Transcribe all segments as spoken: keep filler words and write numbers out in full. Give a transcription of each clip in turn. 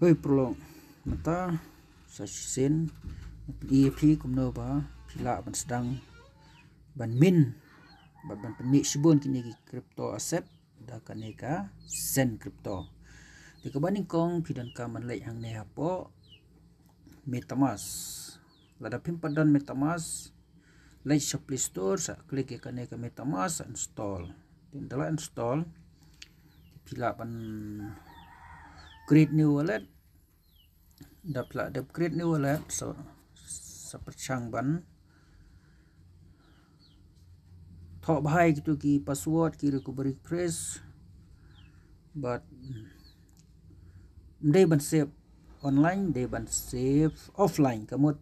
Hoi paralok, mynta sa shisien ngan pyni ïa phi kumno ba phi lah ban sdang ban mint bad ban pynmih shibun kine ki crypto asset da kane ka Zen crypto. Te kaba nyngkong phi donkam ban leit hangne hapoh MetaMask. Lada phim pat don MetaMask, leit sha Play Store, sa klik ïa kane ka MetaMask, sa install. Te ynda la install, phi lah ban create new wallet. Ynda phi lah dep create new wallet, so sa pyrshang ban thoh bha ïa kito ki password, ki recovery phrase. Bad ym dei ban save online, dei ban save offline. Ka mut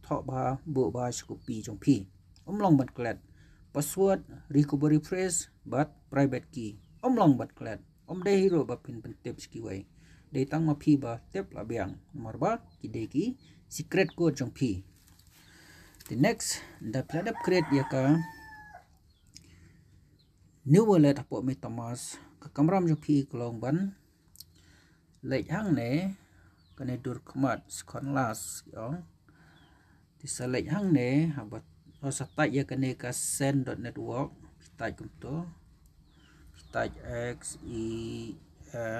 thoh bha, buh bha sha kopi jong phi. Ym long ban klet. Password, recovery phrase bad private key. Ym long ban klet. Ym dei hi ruh ba phin pyntip sha kiwei. Dei tang ma phi ba tip la biang. Namar ba ki dei ki secret code jong phi. Te next, ynda phi la dep create ïa ka new wallet hapoh MetaMask, ka kamram jong phi ka long ban leit hangne, kane dur khmat, second last, ki ong. Te sa leit hangne, haba, oh, sa type ïa kane ka Zen dot network, phi type kumto. Phi type X E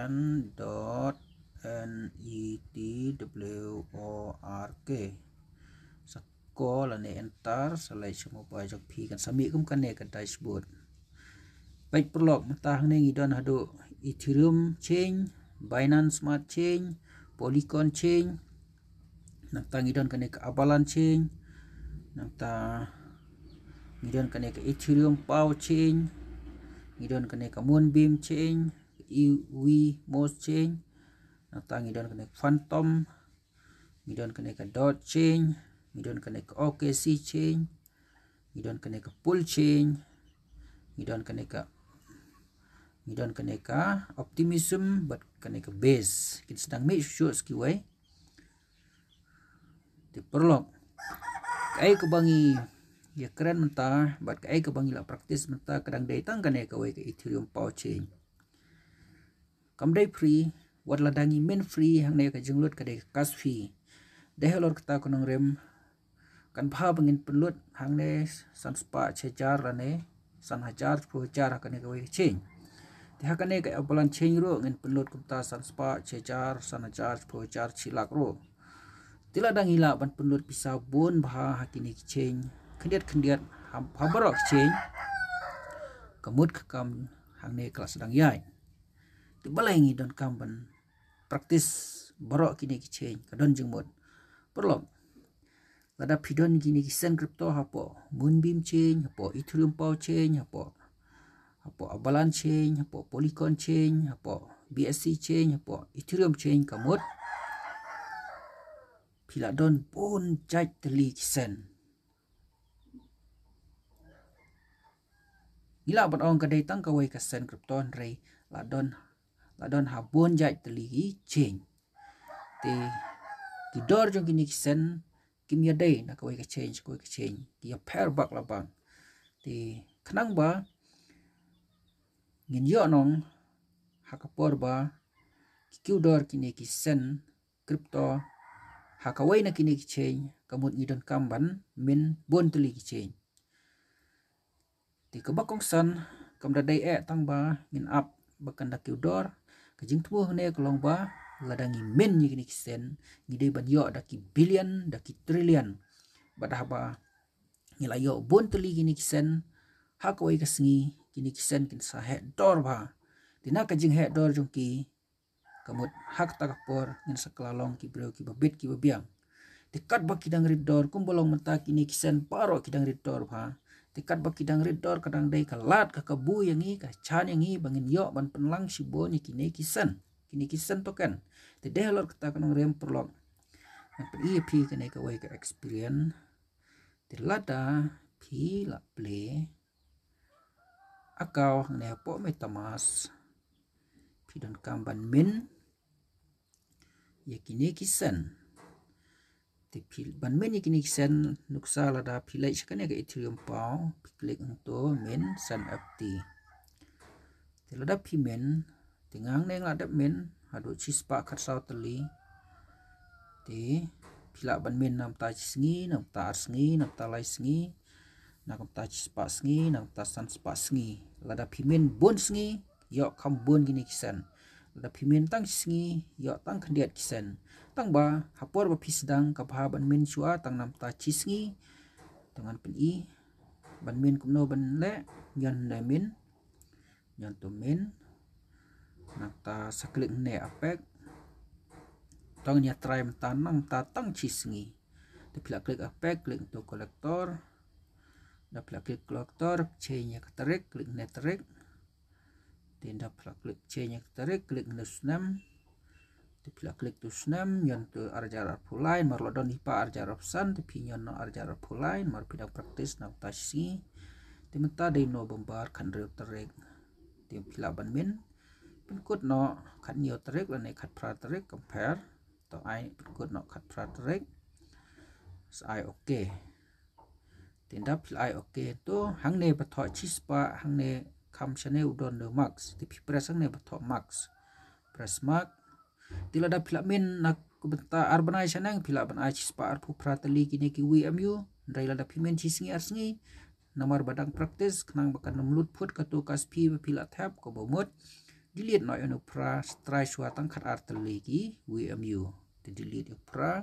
N dot N E T W O R K. Sa go lane enter, sa leit sha mobile jong phi, kan sa mih kum kane ka dashboard. Peit paralok, mynta hangne ngi don haduh Ethereum chain, Binance Smart Chain, Polygon chain, nangta ngi don kane ka Avalanche chain, nangta ngi don kane ka Ethereum Power chain, ngi don kane ka Moonbeam chain, Evmos chain, nangta ngi don kane ka Fantom, ngi don kane ka Dot chain, ngi don kane ka O K C chain, ngi don kane ka Pool chain, ngi don kane ka, ngi don kane ka Optimism bad kane ka Base. Kin sdang mih shuh shuh sa kiwei. Te paralok, kaei kaba ngi ïakren mynta bad kaei kaba ngi la practice mynta ka dang dei tang kane kawei ka Ethereum Power chain. Kam dei free, wat lada ngi mint free hangne ka jinglut ka dei ka gas fee. Dei halor kata ka nongrim, kan bha ba ngin pynlut hangne san spah shi hajar lane san hajar shiphew hajar ha kane kawei ka chain. Te ha kane ka Avalanche chain ruh ngin pynlut kumta san spah shi hajar, san hajar shiphew hajar, shi lak ruh. Te lada ngi lah ban pynlut pisa bun bha ha kine ki chain khyndiat khyndiat, ha, ha baroh ki chain, ka mut ka kam hangne ka la sdang ïaid. Te balei ngi donkam ban practice baroh kine ki chain, ka don jingmut. Paralok, lada phi don kine ki Zen crypto hapoh Moonbeam chain, hapoh Ethereum Power chain, hapoh, hapoh Avalanche chain, hapoh Polygon chain, hapoh B S C chain, hapoh Ethereum chain, ka mut phi la don bun jait tylli ki Zen. Ngi lah ban ong ka dei tang kawei ka Zen crypto, hynrei la don, la don ha bun jait tylli ki chain. Te ki dor jong kine ki Zen kim ïadei na kawei ka chain sha kawei ka chain, ki ïapher bak la bak. Te khnang ba ngin ïoh nong ha ka por ba ki kiew dor kine ki Zen crypto ha kawei na kine ki chain, ka mut ngi donkam ban mint bun tylli ki chain. Te kaba kongsan, kam da dei eh tang ba ngin ap ba kan da kiew dor. Ka jingthmu hangne ka long ba lada ngi mint ïa kine ki Zen, ngi dei ban ïoh da ki billion, da ki trillion. Bad haba ngi la ïoh bun tylli kine ki Zen ha kawei ka sngi, kine ki Zen kin sa heh dor bha. Te na ka jingheh dor jong ki, ka mut ha kata ka por ngin sa kylla long ki briew kiba bit kiba biang. Te katba ki dang rit dor, kumba long mynta kine ki Zen baroh ki dang rit dor bha. Te katba ki dang rit dor, ka dang dei ka lad ka kabu ïa ngi, ka jan ïa ngi ba ngin ïoh ban pynlang shibun ïa kine ki Zen, kine ki Zen token. Te dei halor kata ka nongrim, paralok, ngan pyni ïa phi kane kawei ka experience. Te lada phi la plie account hangne hapoh MetaMask, phi donkam ban mint ïa kine ki Zen. Te phi, ban mint ïa kine ki Zen, nuksa lada phi leit sha kane ka Ethereum Power, phi klik hangto mint Zen F T. Te lada phi mint, te nga hangne nga la dep mint, haduh shispah khatsaw tylli. Te phi lah ban min na ka bynta shi sngi, na ka bynta ar sngi, na ka bynta lai sngi, na ka bynta shispah sngi, na ka bynta sanspah sngi. Lada phi min bun sngi, ïoh kham bun kine ki sen. Lada phi min tang shi sngi, ïoh tang khyndiat ki sen. Tang ba ha por ba phi sdang, ka bha ban min shuwa tang na ka bynta shi sngi. Te ngan pyni ban min kumno ban leh. Ïoh ne min, ïoh tu min. Na ka bynta sa klik ne apek. Tang ïa try mynta na ka bynta tang shi sngi. Te phi lah klik apek, klik tu collector. Da phi lah klik collector, change ïa ka tarik, klik ne tarik. Te da phi lah klik change ïa ka tarik, klik ne snem. Te phi lah klik tu snem, ïoh tu ar hajar arphew lai, mar la don hi pa ar hajar arphew san, te phi ïoh no ar hajar arphew lai, mar phi dang practice na ka bynta shi sngi. Te mynta dei November khathynriew tarik. Te phi lah ban min. Pynkut no khathynñiew tarik lane khatphra tarik, compare. To ai pynkut no khatphra tarik. Sa ai okay. Te da phi lah ai okay to, hangne ba thoh shispah, hangne kham shane u don ne max. Te phi press hangne ba thoh max. Press max. Te lada phi lah min na ka bynta ar bnai shaneng, phi lah ban ai shispah arphew phra tylli kine ki V M U. Hynrei lada phi min shi sngi ar sngi, namar ba dang practice, khnang ba kan ym lut phut katu ka kasphi ba phi lah thep, kaba mut delete noh ïa u phra, try shuwa tang khatar tylli ki V M U. Te delete ïa u phra.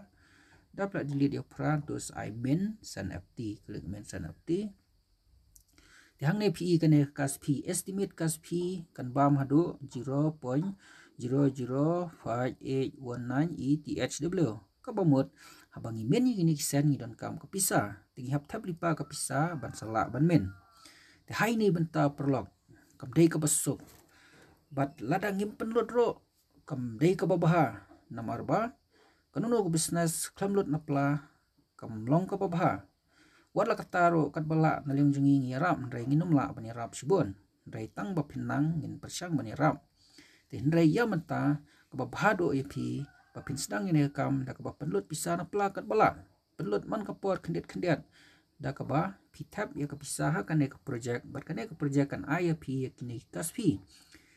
Da phi lah delete ïa u phra, to sa ai min sen F T, klik min sen F T. Te hangne phi i kane ka kasphi, estimate kasphi kan bam haduh zero point zero zero five eight one nine E T H W. Kaba mut, haba ngi min ïa kine ki sen ngi donkam ka pisa. Te ngi hap thep lypa ka pisa ban sa lah ban min. Te ha kane ka bynta paralok, kam dei kaba suk. Bad lada ngim pynlut ruh, kam dei kaba bha. Namar ba kano kano ka business khlem lut na pla, kam long kaba bha. Wat la katta ruh katba lah na liang jong ngi ngi ïarap, hynrei ngin ym lah ban ïarap shibun. Hynrei tang ba phin nang ngin pyrshang ban ïarap. Te hynrei ïa mynta, kaba bha duh ïa phi ba phin sdang ïa kane ka kam da kaba pynlut pisa na pla katba lah. Pynlut man ka por khyndiat khyndiat da kaba phi thep ïa ka pisa ha kane ka project, bad kane ka project kan ai ïa phi ïa kine ki kasphi.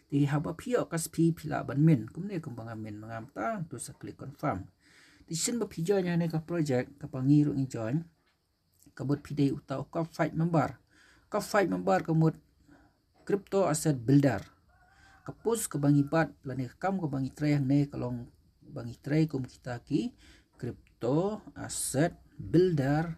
Te haba phi ïoh kasphi phi lah ban min, kumne kumba nga min ma nga mynta, to sa klik confirm. Te shisien ba phi join ïa kane ka project, kaba ngi ruh ngi join, ka mut phi dei uta u Cup Fight member. Cup Fight member ka mut Crypto Asset Builder. Ka post kaba ngi bat lane ka kam kaba ngi trei hangne ka long ba ngi trei kum kita ki Crypto Asset Builder.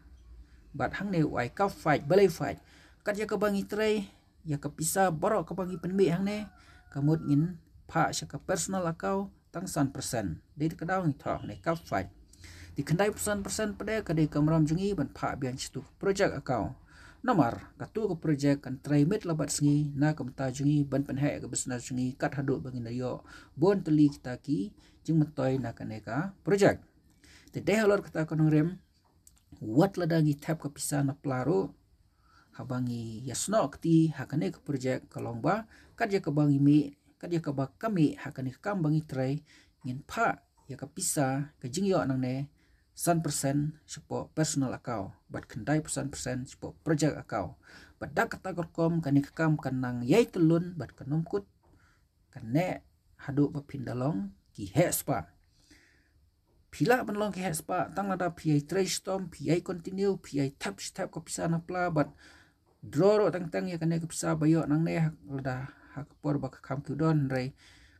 Bad hangne u ai Cup Fight, balei Fight? Kat ïa kaba ngi trei, ïa ka pisa baroh kaba ngi pynmih hangne, ka mut ngin phah sha ka personal account tang san percent. Dei da ka daw ngi thoh hangne Cup Fight. Te khyndai phew san percent pat de ka dei ka kamram jong ngi ban phah biang sha tu ka project account. Namar katu ka project kan trei miet la bad sngi na ka bynta jong ngi ban pynheh ka business jong ngi kat haduh ba ngin da ïoh bun tylli kita ki jingmyntoi na kane ka project. Te dei halor kata ka nongrim, wat lada ngi thep ka pisa na pla ruh, haba ngi ïasnoh kti ha kane ka project ka long ba kat ïa kaba ngi mih, kat ïa kaba ka mih ha kane ka kam ba ngi trei, ngin phah ïa ka pisa, ka jingïoh nangne san percent shapoh personal account, bad khyndai phew san percent shapoh project account. Bad da kata ka rukom kane ka kam kan nang ïai tyllun bad kan ym kut, kan neh haduh ba phin da long ki heh spah. Phi lah ban long ki heh spah tang lada phi ïai trei shitom, phi ïai continue, phi ïai thep shi thep ka pisa na pla, bad draw ruh teng teng ïa kane ka pisa ba ïoh nangne ha, lada ha ka por ba ka kam ki don, hynrei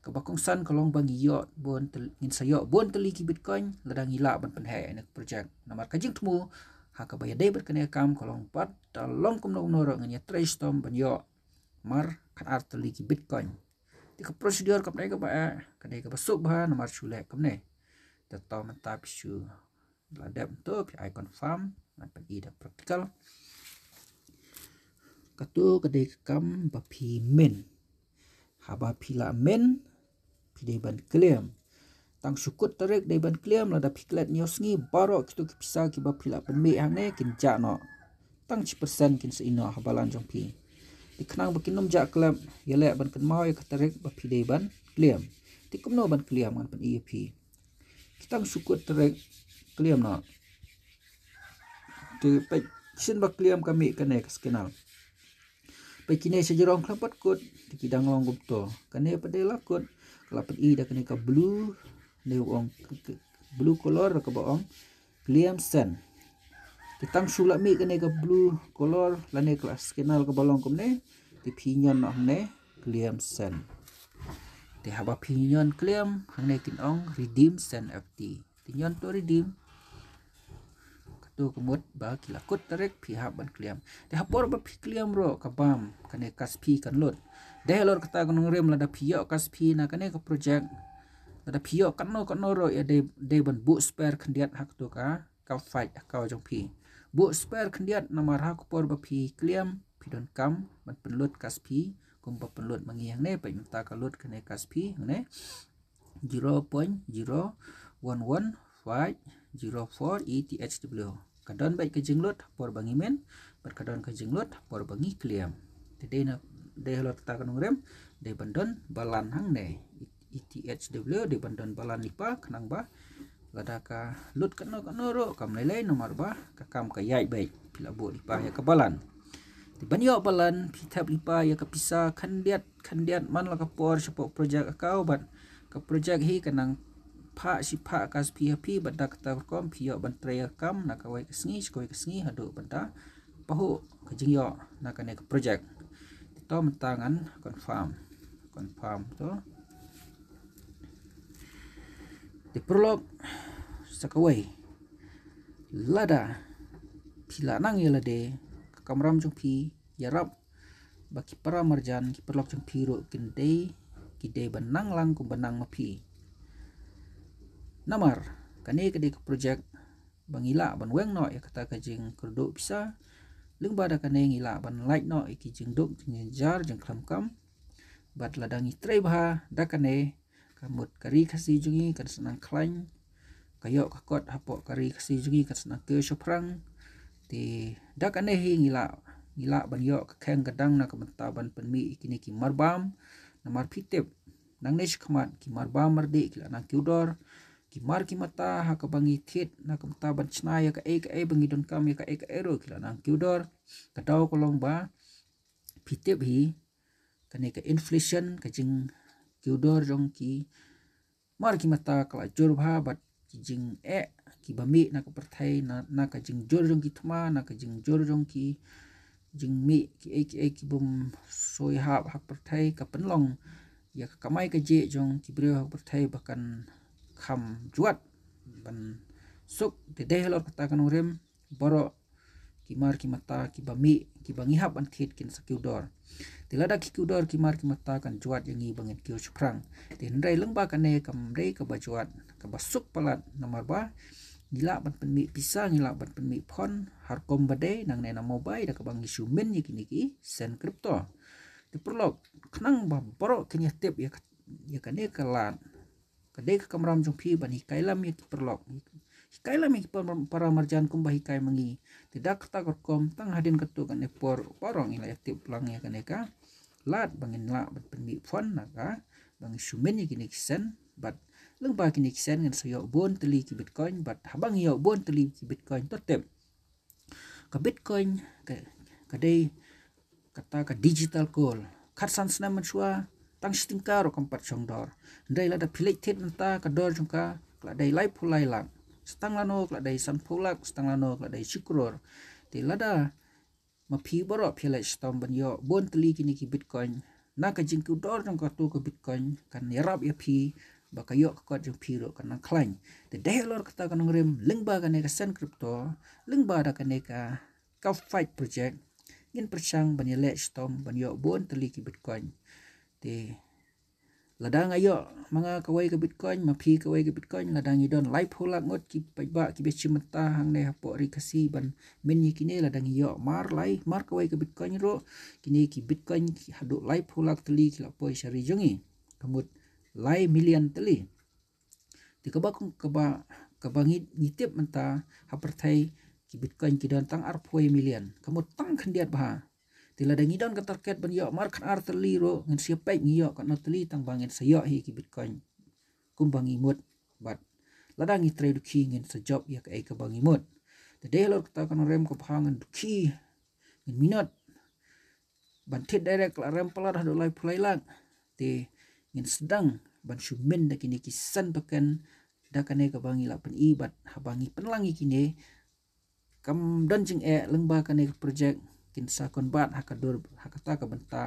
kaba kongsan ka long ba ngi ïoh bun tyl-, ngin sa ïoh bun tylli ki Bitcoin lada ngi lah ban pynheh ïa kane ka project. Namar ka jingthmu ha kaba ïadei bad kane ka kam ka long ba da long kumno kumno ruh ngin ïa trei shitom ban ïoh mar khatar tylli ki Bitcoin. Te ka procedure kam dei kaba eh, ka dei kaba suk bha namar shu leh kumne. Te to mynta phi shu la dep to phi ai confirm, ngan pyni da practical. Katu ka dei ka kam ba phi min. Haba phi la min, phi dei ban claim. Tang shu kut tarik dei ban claim, lada phi klet hynñiew sngi baroh kitu ki pisa kiba phi la pynmih hangne kin jah noh. Tang shi percent kin sa ïeh noh ha balance jong phi. Te khnang ba kin ym jah klep, ïaleh ban kynmaw ïa ka tarik ba phi dei ban claim. Te kumno ban claim ngan pyni ïa phi. Ki tang shu kut tarik claim noh. Te peit shisien ba claim ka mih kane ka signal. Peit kine sha jrong khlem pat kut, te ki dang long kumto. Kane pat dei la kut, ka la pyni da kane ka blue, ne ong blue color, da kaba ong Kliam Sen. Te tang shu la mih kane ka blue color lane ka la scan kaba long kumne, te phi ñion noh hangne Kliam Sen. Te haba phi ñion kliam hangne kin ong redeem Sen F T. Te ñion to redeem. Kato ka mut ba ki la kut tarik phi hap ban kliam. Te ha por ba phi kliam ruh ka bam kane kas phi kan lut. Dei halor kata ka nongrim lada phi ïoh kas phi na kane ka project, lada phi ïoh katno katno ruh ïa dei, dei ban buh spare khyndiat ha kato ka, ka fight account jong phi. Buh spare khyndiat namar ha ka por ba phi kliam phi donkam ban pynlut kas phi kumba pynlut ma ngi hangne, peit mynta ka lut kane kas phi hangne zero point zero one one five zero four E T H W. Ka don beit ka jinglut ha por ba ngi min bad ka don ka jinglut ha por ba ngi kliam. Te dei na, dei halor kata ka nongrim dei ban don balan hangne. E T H W dei ban don balan lypa khnang ba lada ka lut katno katno ruh kam lei lei namar ba ka kam ka ïaid beit, phi la buh lypa ïa ka balan. Te ban ïoh balan phi thep lypa ïa ka pisa khyndiat khyndiat man la ka por shapoh project account bad ka project hi ka nang phah shi phah kas phi ha phi bad da kata ka rukom phi ïoh ban trei ïa ka kam na kawei ka sngi sha kawei ka sngi haduh ban da pahuh ka jingïoh na kane ka project. Te to mynta ngan confirm, confirm to. Te paralok sa kawei, lada phi la nang ïa lade, ka kamram jong phi ïarap ba ki para marjan, ki paralok jong phi ruh kin dei, ki dei ban nang lang kumba nang ma phi. Namar kane ka dei ka project ba ngi lah ban weng noh ïa kata ka jingkyrduh pisa. Lyngba da kane ngi lah ban lait noh ïa ki jingduk jingjynjar jingkhlem kam. Bad lada ngi trei bha da kane, ka mut ka ri Khasi jong ngi kan sa nang khlaiñ, ka ïoh ka kot hapoh ka ri Khasi jong ngi kan sa nang kiew shaphrang. Te da kane hi ngi lah, ngi lah ban ïoh ka kheng ka dang na ka bynta ban pynmih ïa kine ki marbam. Namar phi tip, nangne shakhmat ki marbam mardih ki la nang kiew dor. Ki mar ki mata ha kaba ngi thied na ka bynta ban shna ïa kaei kaei ba ngi donkam, ïa kaei kaei ruh ki la nang kiew dor. Ka daw ka long ba phi tip hi, kane ka inflation, ka jingkiew dor jong ki mar ki mata ka la jur bha bad ki jingeh kiba mih na ka pyrthei, na, na ka jingjur jong ki thma, na ka jingjur jong ki jingmih kiei kiei ki bym soi hap ha ka pyrthei, ka pynlong ïa ka kamai kajih jong ki briew ha ka pyrthei ba kan kham jwat ban suk. Te dei halor kata ka nongrim baroh ki mar ki mata kiba mih kiba ngi hap ban thied kin sa kiew dor. Te lada ki kiew dor ki mar ki mata kan jwat ïa ngi ba ngin kiew shaphrang. Te hynrei lyngba kane kam dei kaba jwat, kaba suk palat namar ba ngi lah ban pynmih pisa, ngi lah ban pynmih phone ha rukom ba dei, nangne na mobile da kaba ngi shu min ïa kine ki send crypto. Te paralok, khnang ba baroh kin ïa tip ïa ka, ïa kane ka lad, ka dei ka kamram jong phi ban hikai lam ïa ki paralok, hikai lam ïa ki para, para marjan kumba hikai ma ngi. Te da kata ka rukom tang hadien katto katne por baroh ngi la ïa tip lang ïa kane ka lad ba ngin lah ban pynmih phone na kaba ngi shu min ïa kine ki send. Bad lyngba kine ki send ngin sa ïoh bun tylli ki Bitcoin, bad haba ngi ïoh bun tylli ki Bitcoin to tip, ka Bitcoin ka, ka dei kata ka digital gold. Khatsan snem mynshuwa tang shi tyngka ruh kam pat shong dor. Hynrei lada phi leit thied mynta ka dor jong ka ka la dei laiphew lai lak. Sa tang lano ka la dei sanphew lak, sa tang lano ka la dei shi klur. Te lada ma phi baroh phi leit shitom ban ïoh bun tylli kine ki Bitcoin, na ka jingkiew dor jong kato ka Bitcoin kan ïarap ïa phi ba ka ïoh ka kot jong phi ruh kan nang khlaiñ. Te dei halor kata ka nongrim lyngba kane ka send crypto, lyngba da kane ka, ka fight project, ngin pyrshang ban ïaleh shitom ban ïoh bun tylli ki Bitcoin. Te lada nga ïoh ma nga kawei ka Bitcoin, ma phi kawei ka Bitcoin, lada ngi don laiphew lak ngut ki paidbah kiba shim bynta hangne hapoh ri Khasi ban min ïa kine, lada ngi ïoh mar lai, mar kawei ka Bitcoin ruh, kine ki Bitcoin ki haduh laiphew lak tylli ki la poi sha ri jong ngi. Ka mut lai million tylli. Te kaba, kaba, kaba ngi, ngi tip mynta ha pyrthei ki Bitcoin ki don tang arphew million. Ka mut tang khyndiat bha. Te lada ngi don ka target ban ïoh mar khatar tylli ruh, ngin sa ïa peit ngi ïoh katno tylli tang ba ngin sa ïoh hi ki Bitcoin kumba ngi mut. Bad lada ngi trei dukhi ngin sa jop ïa kaei kaba ngi mut. Te dei halor kata ka nongrim kaba ha ngin dukhi, ngin minot ban thied direct la rem palat haduh laiphew lai lak. Te ngin sdang ban shu min da kine ki sen token da kane kaba ngi la pyni, bad haba ngi pynlang ïa kine, kam don jingeh lyngba kane ka project, kin sa convert ha ka dur, ha kata ka bynta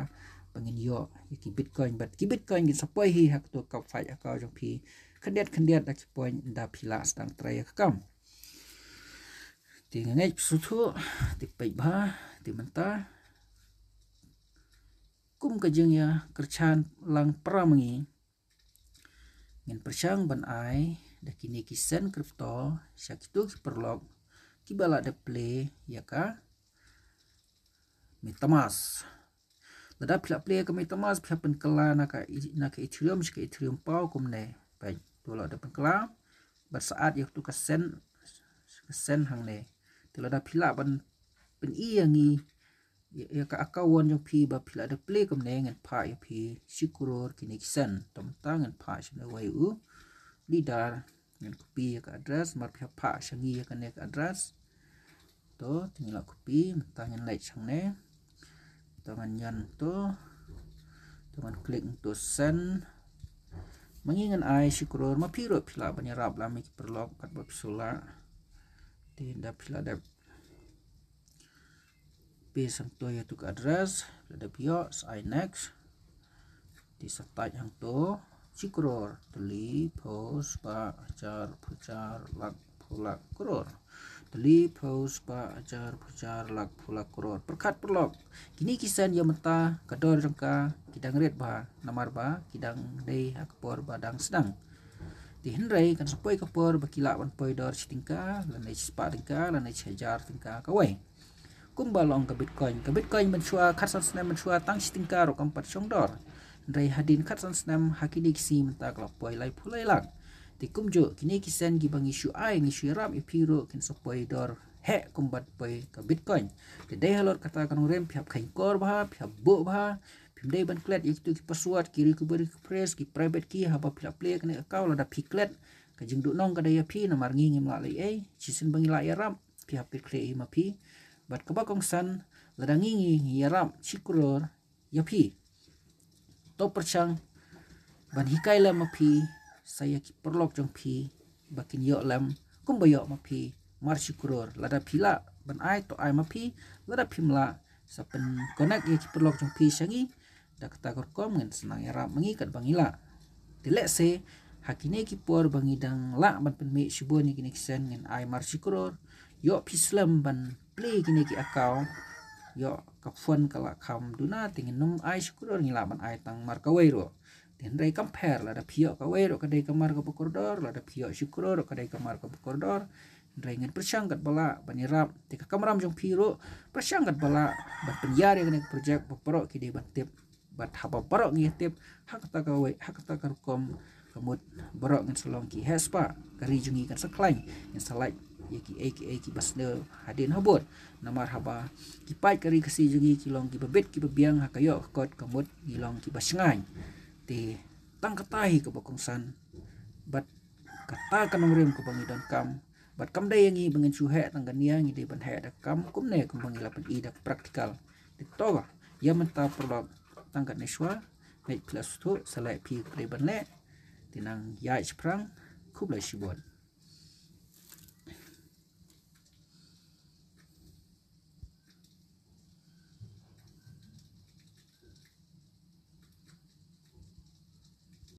ba ngin ïoh ïa ki Bitcoin, bad ki Bitcoin kin sa poi hi ha kato ka fight account jong phi khyndiat khyndiat da ki point, da phi la sdang try ïa ka kam. Te nga ngeit phi sngewthuh, te peit bha, te mynta kum ka jingïakyrchan lang para ma ngi, ngin pyrshang ban ai da kine ki sen crypto sha kito ki paralok kiba la dep plie ïa ka MetaMask. Lada phi la plie ïa ka MetaMask, phi hap pynkylla na ka, na ka Ethereum sha ka Ethereum Power kumne. Peit, to la dep pynkylla, bad sa add ïa katu ka sen, ka sen hangne. Te lada phi lah ban pyni ïa ngi ïa, ïa ka account jong phi ba phi la dep plie kumne, ngin phah ïa phi shi klur kine ki sen. To mynta ngin phah shane wei u leader, ngin copy ïa ka address, mar phi hap phah sha ngi ïa kane ka address. To, te ngi la copy, mynta ngin leit shangne. To ngan ñion to. To ngan click to send. Ma ngi ngan ai shi klur, ma phi ruh phi lah ban ïarap lem ïa ki paralok katba phi shu lah. Te da phi la dep paste hangto ïa tu ka address, phi la dep ïoh, sa ai next. Te sa type hangto shi klur, tylli, phew, spah, hajar, phew hajar, lak, phew lak, klur. Tylli, phew, spah, hajar, phew hajar, lak, phew lak, klur. Pyrkhat paralok, kine ki sen ïa mynta ka dor jong ka ki dang rit bha, namar ba ki dang dei ha ka por ba dang sdang. Te hynrei kan sa poi ka por ba ki lah ban poi dor shi tyngka, lane shi spah tyngka, lane shi hajar tyngka kawei. Kumba long ka Bitcoin. Ka Bitcoin mynshuwa, khatsan snem mynshuwa, tang shi tyngka ruh kam pat shong dor. Hynrei hadien khatsan snem, ha kine ki sngi mynta ka la poi laiphew lai lak. Te kumjuh, kine ki sen kiba ngi shu ai, ngi shu ïarap ïa phi ruh, kin sa poi dor heh kumba poi ka Bitcoin. Te dei halor kata ka nongrim, phi hap kheiñkor bha, phi hap buh bha, phim dei ban klet ïa kitu ki password, ki recovery phrase, ki private key, haba phi la plie kane ka account, lada phi klet, ka jingduhnong ka dei ïa phi, namar ngi ngim lah leh ei ei, shisien ba ngi lah ïarap, phi hap kit khleh ïa ma phi. Bad kaba kongsan, lada ngi ngi ïarap shi klur ïa phi, to pyrshang ban hikai lem ma phi sa ïa ki paralok jong phi ba kin ïoh lem kumba ïoh ma phi, mar shi klur. Lada phi lah ban ai, to ai ma phi, lada phim lah, sa pyn connect ïa ki paralok jong phi sha ngi. Da kata ka rukom ngin sa nang ïarap ma ngi katba ngi lah. Te lehse ha kine ki por ba ngi dang lah ban pynmih shibun ïa kine ki sen, ngin ai mar shi klur. Ïoh phi slem ban plie kine ki account, ïoh ka phone ka la kham duna, te ngin nym ai shi klur, ngi lah ban ai tang mar kawei ruh. Te hynrei kam pher, lada phi ïoh kawei ruh ka dei ka mar kaba kordor, lada phi ïoh shi klur ruh ka dei ka mar kaba kordor. Hynrei ngin pyrshang katba lah ban ïarap. Te ka kamram jong phi ruh, pyrshang katba lah ban pynïar ïa kane ka project ba baroh ki dei ban tip. Bad haba baroh ngi tip, ha kata kawei, ha kata ka rukom, ka mut baroh ngin sa long ki heh spah, ka ri jong ngi kan sa khlaiñ, ngin sa lait ïa kiei kiei kiba sniew hadien habud. Namar haba ki paid ka ri Khasi jong ngi ki long kiba bit kiba biang, ha ka ïoh ka kot ka mut ngi long kiba shngaiñ. Te tang kata hi kaba kongsan. Bad kata ka nongrim kaba ngi donkam. Bad kam dei ïa ngi ba ngin shu heh tang ka nia, ngi dei ban heh da ka kam kumne kumba ngi la pyni da ka practical. Te to ka, ïa mynta paralok tang katne shuwa. Ngeit phi la sngewthuh, sa leh phi ka dei ban leh. Te nang ïaid shaphrang, khublei shibun.